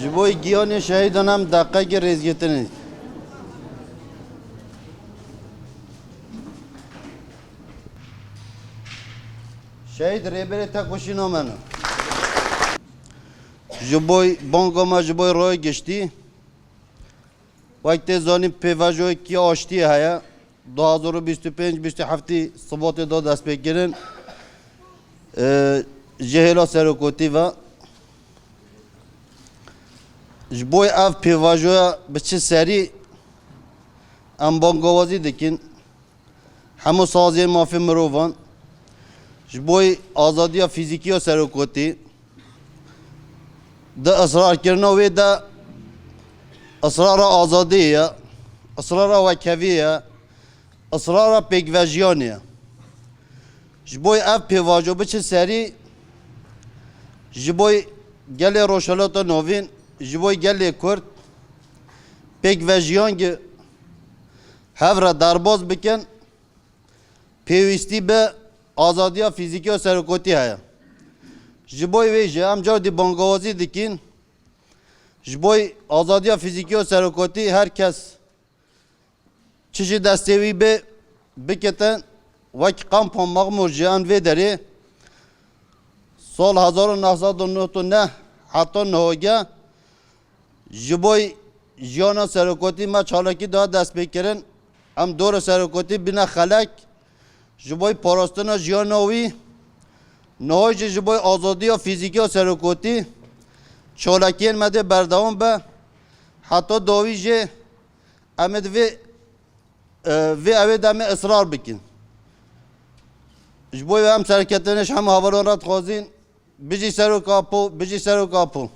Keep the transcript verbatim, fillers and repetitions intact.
Ji bo giyanê şehîdan em deqekê rêzgirtinê. Şehîd Rêberê Tekoşîna me ne. Ji bo banga me ji bo raya giştî, wek tê zanîn pêvajoyekî aştiyê heye. Du hazar û bîst û pênc bîst û heftê Sibatê da destpêkirin, e, ji hêla serokotî ve. Ji bo ev pêvajoya biçe serî, em bangawazî dikin hemû saziyên mafê mirovan ji bo azadiya fîzîkî ya serokotî. Di israrkirina wê de israra azadiyê ye, israra wekheviyê ye, israra pêkvejiyanê ye. Ji bo ev pêvajo biçe serî, ji bo gelê Rojhilata Navîn, ji bo gelê Kurd pêkvejiyan gi hev re derbas bikin, pêwîstî bi azadiya fîzîkî û serokotî heye. Ji bo wê jî em cawdî bangawazî dikin, ji bo azadiya fîzîkî û serokotî her kes çi ji destê wî bê bikitin, wek kampa Mexmûr jî em vê derê sal hezar û neh sed û nod û neh heta nihoge ji bo jiyana serokotî me çalakî da destpêkirin. Em dora serokotî bîne xelek ji bo parastina jiyana wî. Niha jî ji bo azadiya fîzîkî ya serokotî çalakiyên me dê berdewam be. Heta dawî jî em ê di vê, e, vê ewê de em ê israr bikin. Ji bo em serkeftinê ji hemû hevalan re dixwazin. Bijî Serok Apo, bijî Serok Apo.